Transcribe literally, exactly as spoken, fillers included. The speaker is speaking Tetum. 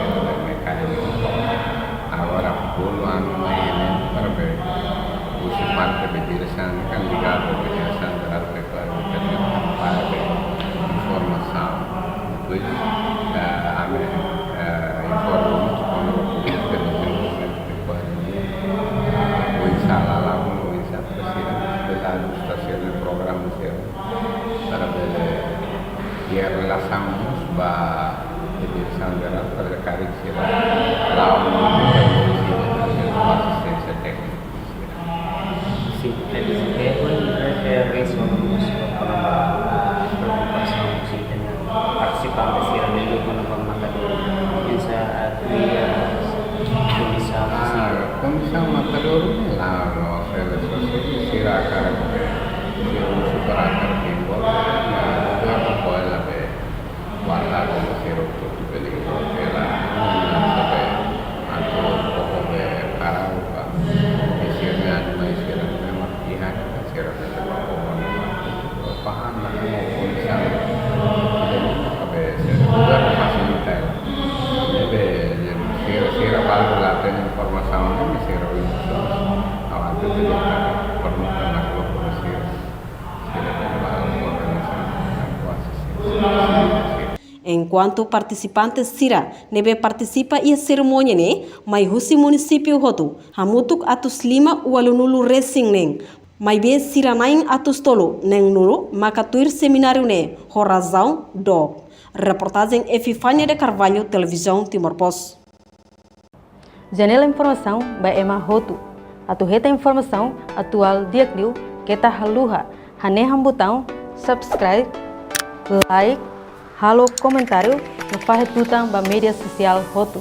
hela, ne'e karik. Agora, bolu anu mai ne'e para be, husi parte be diresaun, ne'e kan ligadu be diresaun jerál be, para be, para be informasaun. Depois, eh, ami, eh, informa mós kona-ba públiku, ke no tem momento de quarentena. Oinsá, la, la, oinsá, presidente, de la ilustrasaun do programa, para bele iha relasaun mós ba diresaun jerál, para karik sira la'o mós asisténsia téknika. Sin, eh, eh, oi, refere mós kona-ba, ah, preokupasaun husi ita-nia partisipante sira, liuliu kona-ba matadoru. Oinsá, ah, tuir, ah, kondisaun, ah, sin, kondisaun matadoru ne'e la, no, se, se, se, sira hakarak, sira husu para hakarak envolve, mas governu apoia la be, kuandu sira hotu bele envolve la, Paham na como comenzar. Jadi, kabe, se tugas fasilita. Ne'ebé, sira, sira balu la hatene informasaun, ne'e sira informasaun. Awal itu jadi perlu na grupu sira. Sira balu koordenasaun, kuasa sira. Enkuantu partisipante sira ne'ebé partisipa iha serimónia ne'e mai husi munisípiu hotu, hamutuk atus lima ualunulu resin neen, maibé sira na'in atus tolu neenulu maka tuir semináriu ne'e ho razaun dook. Reportajen Epifania de Carvalho, Televizaun Timor Post. Janela informasaun ba ema hotu. Atu hetan informasaun atuál di'ak liu, keta haluha hanehan butaun subscribe, like, halo komentáriu no fahe tutan ba média sosiál hotu.